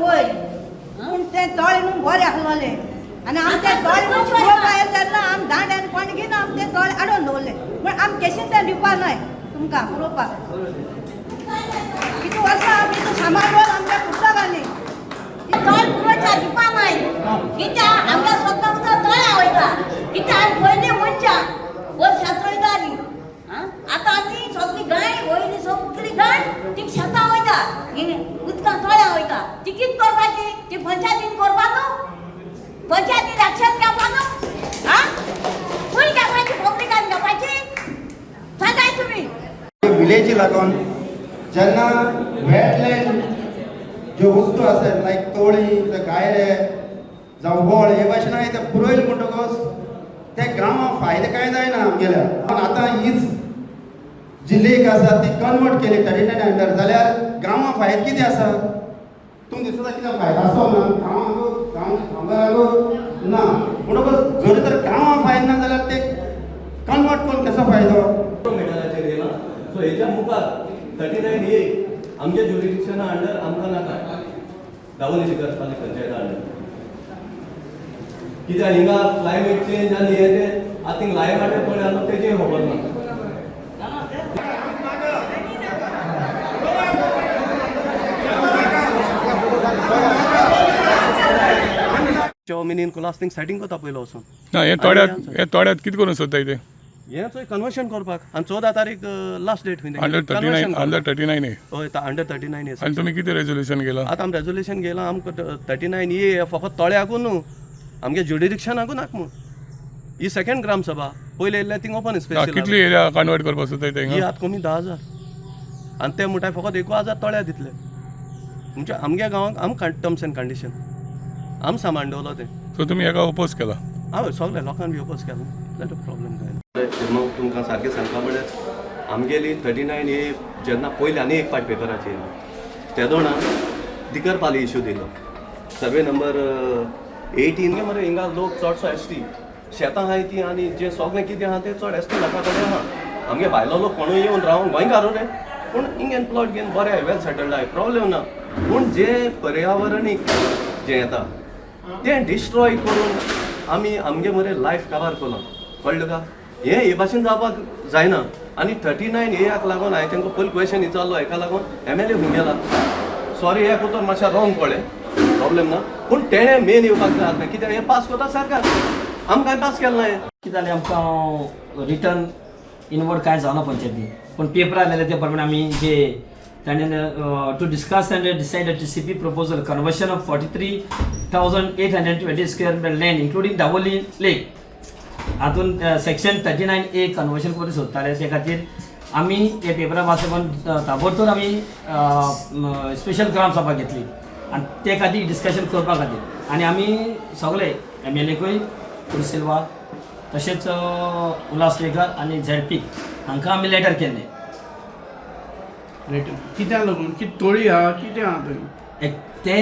वयर, पूण तें तळें न्हू बरें आसलोलें आनी आमचें तळें न्हू पुरोवपा येयलें तेन्ना आम दांड आनी कोण घेवन आम तें तळें हाडून दवरलें. पूण आम केशीन तें दिवपा न्हय तुमकां पुरोवपाक. कितू वर्सां आमी तूं सामान दवर आमच्या पुस्तकांनी. तळ पुरोवच्या दिवपा नाय, कित्याक आमच्या स्वता उदक तळ्या वयता. कित्याक आमी पयलीं मनशां वयर शेत रोयतालीं. आतां आमी सगळी गाय वयली, सगळी गाय ती शेतां वयता, उदकां तळ्या वयता. ती कितें करपाची? ती पंचायतीन करपा न्हू? पंचायतीन एक्शन घेवपा न्हू? आं, खंय घेवपाची? पब्लिकान घेवपाची, सांगाय तुमी. विलेजी लागून जेन्ना वेटलँड ज्यो वस्तू आसात, लायक तोळी, गायरे जावं वळ हे भाशेन हांवें ते पुरयले म्हणटकच ते गांवांक फायदे कांय जायना आमगेल्या. पूण आतां हीच जी लेक आसा ती कन्वर्ट केली 39 अंडर जाल्यार गांवांक फायदो कितें आसा? तुमकां दिसता कितें फायदो आसो ना गांवांक, गांव गांवकारांक ना? म्हणटकच जरी तर गांवांक फायदो ना जाल्यार ते कन्वर्ट करून कसो फायदो? मिटराचेर येयला. सो हेच्या मुखार 39 ए आमच्या ज्युरिडिक्शना अंडर आमकां नाका दावोली दिकरपाली पंचायता अंडर. कित्याक हिंगा क्लायमेट चेंज आनी हे ते आतां थिंग लायफ आटे पळय आसा तेजें खबर ना. मिनीन कुलास थिंग सेटींग कोता पयलो वचून. ना, हे तोड्यात, हे तोड्यात कितें करूंक सोदताय ते? हें चोय कन्वर्शन करपाक आनी 14 तारीख लास्ट डेट खंय. अंडर 39, अंडर 39 ए. हय, अंडर 39 ए. आनी तुमी कितें रेजोल्युशन केलां? आतां आमी रेजोल्युशन घेयलां, आमकां 39 ए फकत तळ्याकू न्हू, आमगे ज्युडिडिक्शनाकू नाका म्हूण. ही सेकंड ग्राम सभा, पयले येयल्ले थिंग ओपन स्पेस. कितली एरिया कन्वर्ट करपाक सोदताय ते ही हिंगा? आतां कमी 10,000 आनी ते म्हणटाय फकत 1000 तळ्या दितले. म्हणजे आमगे गांवांक आमकां टर्म्स एंड कंडिशन आम सामान दवरलो तें. सो तुमी हेका ओपोज केला? हय, सगळे लोकांक बी ओपोज केला. Not a problem कांय ना. मग तुमकां सारकें सांगपा म्हळ्यार आमगेली 39 ए जेन्ना पयली आनी एक फावट पेपराचेर येयली तेदोणा दिकरपाली इशू दिलो, सर्वे नंबर 18 मरे. हिंगा लोक चडसो एस टी शेतां आहाय ती आनी जे सगळें कितें आहा तें चड एस टी लोकां कडेन आहा. आमगे भायलो लोक कोणूय येवन रावन गोंयकारू रे, पूण हिंगेन प्लॉट घेवन बरे आहाय, वेल सेटल्ड आहाय, प्रॉब्लेम ना. पूण जे पर्यावरणीक जें येता तें डिस्ट्रॉय करून आमी आमगे मरे लायफ काबार केलो, कळ्ळें तुका? हें हे भाशेन जावपाक जायना. आनी 39 एयाक लागून हांवें तांकां पयलीं क्वेशन विचारलो, हेका लागून एम एल ए खूंय गेला? सॉरी, हें उतर मातशें रॉंग पडलें, प्रॉब्लेम ना, पूण तेणें मेन येवपाक जाय आसलें. कित्याक हें पास करता सरकार, आमकां कांय पास केलें ना हें. कितें जालें, आमकां रिटर्न इनवर्ड कांय जावना पंचायती, पूण पेपर आयलेले ते प्रमाणे आमी जे ताणें to discuss and decide TCP proposal conversion of 43,820 square meter land including Dabolim lake हातून सेक्शन 39 ए कन्वर्शन करूंक सोदताले. ते खातीर आमी ते पेपरा वाचून ताबडतोब आमी स्पेशल ग्राम सभा घेतली आनी ते खातीर डिस्कशन करपा खातीर. आनी आमी सगळे एम एल एकूय सिल्वा, तशेंच उल्हास वेगर आनी झेडपी हांकां आमी लेटर केल्लें. कित्याक लागून की तोळी आहा, कितें आहा थंय? एक ते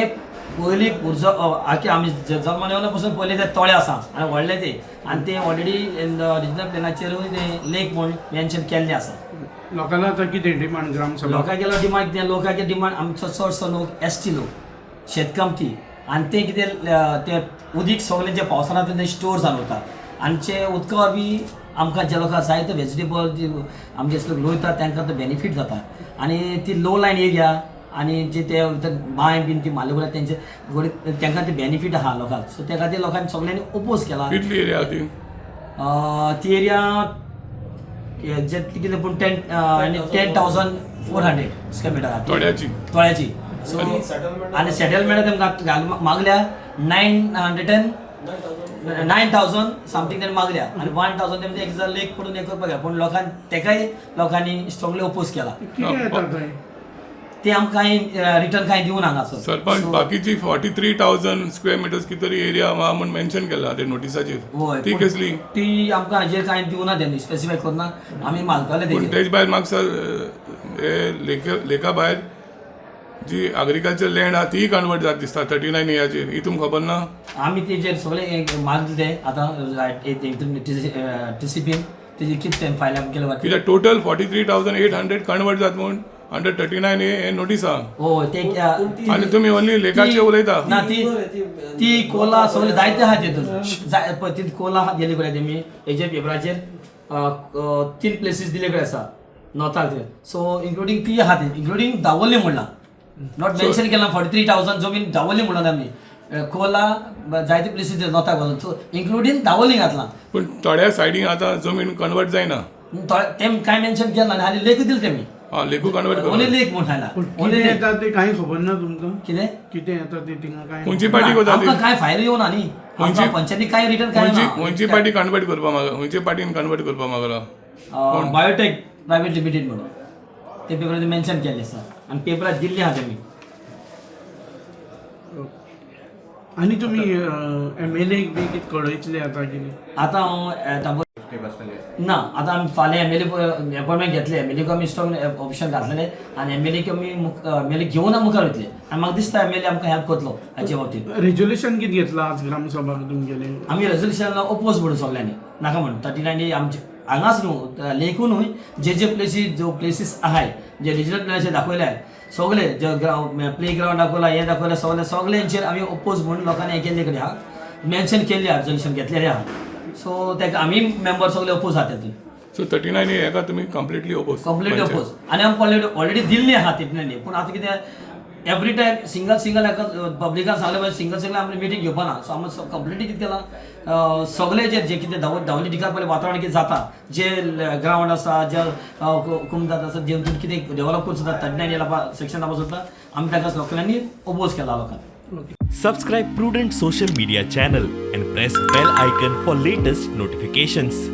पयलीं पुर्जो आखे आमी जल्मान येवना पसून पयलीं ते तळे आसा आनी व्हडले ते, आनी ते ऑलरेडी रिजनल प्लॅनाचेरूय ते लेक म्हूण मेन्शन केल्ले आसा. लोकांना आतां कितें डिमांड ग्रामसभा? लोकांगेलो डिमांड कितें? लोकांचे डिमांड, आमचो चडसो लोक एस टी लोक, शेतकामती, आनी ते कितें ते उदीक सगळें जे पावसान आतां ते स्टोर जावन उरता आनी ते उदका वरवीं आमकां जे लोकांक जाय ते वेजिटेबल जे आमचे लोक रोयतात तांकां तो बेनिफीट जाता. आनी ती लो लायन एरिया आनी जे ते भितर बांय बीन ती मारले उपरांत तेंचे तांकां ते बेनिफीट आहा लोकांक. सो त्या खातीर लोकांनी सगळ्यांनी ओपोज केला. कितली एरिया ती? ती एरिया एक्झॅक्टली कितें पूण 10,400 square meter आहा. तोड्याची? तोळ्याची. सो आनी सेटलमेंट तेमकां घाल मागल्या 909,000 समथींग तेणी मागल्या आनी 1000 तेमी एक लेक पडून हें करपाक जाय, पूण लोकांनी तेकाय लोकांनी स्ट्रॉंगली ओपोज केला. कितें येता थंय? ते आमकां कांय रिटर्न कांय दिवना हांगासर. सरपंच, बाकीची 43,000 स्क्वेअर मिटर्स कितें तरी एरिया आहा म्हूण मेन्शन केला ते नोटिसाचेर. हय. ती पूण कसली? ती आमकां हाजेर कांय दिवना, तेणी स्पेसिफाय करना, आमी मागताले पूण तेजेर. तेज भायर म्हाका सर, हे लेखा भायर जी अग्रिकल्चर लँड आहा तीय कन्वर्ट जाता दिसता 39 एयाचेर. ही तुमकां खबर ना? आमी तेजेर सगळे मागले ते आतां टीसीपीन तेजी कितें फायल आमी केले. कित्याक total 43,800 convert जाता म्हूण. अंडर 39 ए हे नोटीस आहा. हय ते आनी तुमी ओनली लेकाचे उलयता. ना, ती ती कोला सगळे जायते आहा तितून. जाय पळय, ती कोला आहा गेली कडेन तेमी हेजे पेपराचेर तीन प्लेसीस दिले कडेन आसा नॉर्थाक ते. सो इन्क्लुडींग ती आहा ती, इन्क्लुडींग दावोली म्हणला, not mention केला. 43,000 जमीन दावोली म्हणून आमी कोला जायते प्लेसीस दिले नॉर्थाक बाजून. सो इन्क्लुडींग दावोली घातला. पूण थोड्या सायडीन आतां जमीन कन्वर्ट जायना. ते काय मेन्शन केला ना आनी लेख दिले तेमी. हा, लेकू कन्वर्ट ओनली करून लेख म्हूण सांगला. पूण ओनली कितें लेख. येता ते कांय खबर ना तुमकां? कितें? कितें येता ते थिंगा कांय? खंयची पार्टी करता ती? आमकां काय फायल येवना न्ही. आमकां पंचायती काय रिटर्न काय खंयची ना. खंयची पार्टी कन्वर्ट करपा मागला? खंयची पार्टीन कन्वर्ट करपा मागला? बायोटेक प्रायव्हेट लिमिटेड म्हणून ते पेपराचे मेन्शन केल्ले आसा आनी पेपरार दिल्ले आहा तेमी. आनी तुमी एमएलए बी कितें कळयतले आतां कितें? आतां हांव ना, आतां आमी फाल्यां एमएलए अपॉयंटमेंट घेतले. एमएलए आमी स्ट्रॉंग ऑप्शन घातलेले आनी एमएलए आमी एमएलए घेवन आमी मुखार वयतले आनी म्हाका दिसता एमएलए आमकां हेल्प करतलो हाचे बाबतींत. रेजोल्युशन कितें घेतलां आज ग्रामसभा तुमगेले? आमी रेजोल्युशन ओपोज म्हणून सगळ्यांनी नाका म्हणून 39 आमचे हांगाच न्हू, लेखून न्हय, जे जे प्लेसीस, जो प्लेसीस आहाय, जे रिजनल प्लेनाचेर दाखयले सगळे, जे ग्रावंड, प्ले ग्रावंड दाखयला, हें दाखयला, सगळे सगळ्यांचेर आमी ओपोज म्हणून लोकांनी हें केल्ले कडेन आहा, मेन्शन केल्ले आहा, रेजोल्युशन घेतलेले आहा. सो तेका आमी मेंबर सगळे ओपोज आहा तेतून. सो 39 ए हेका तुमी कंप्लिटली ओपोज? Complete oppose. आनी आमकां ऑलरेडी ऑलरेडी दिल्ली आहा 39, पूण आतां कितें, एवरी टायम सिंगल सिंगल एका पब्लिकान सांगलें पळय, सिंगल सिंगल आमी मिटींग घेवपा ना. सो आमी कंप्लिटली कितें केलां, सगळे जे जे कितें दावली टिका पळय वातावरण कितें जाता, जे ग्रावंड आसा, जे कुमदात आसा, जे कितें डेव्हलप करूं सोदता 39 सेक्शन दाखोवंक सोदता, आमी ताका सगळ्यांनी ओपोज केला लोकांनी. Subscribe Prudent Social Media channel and press bell icon for latest notifications.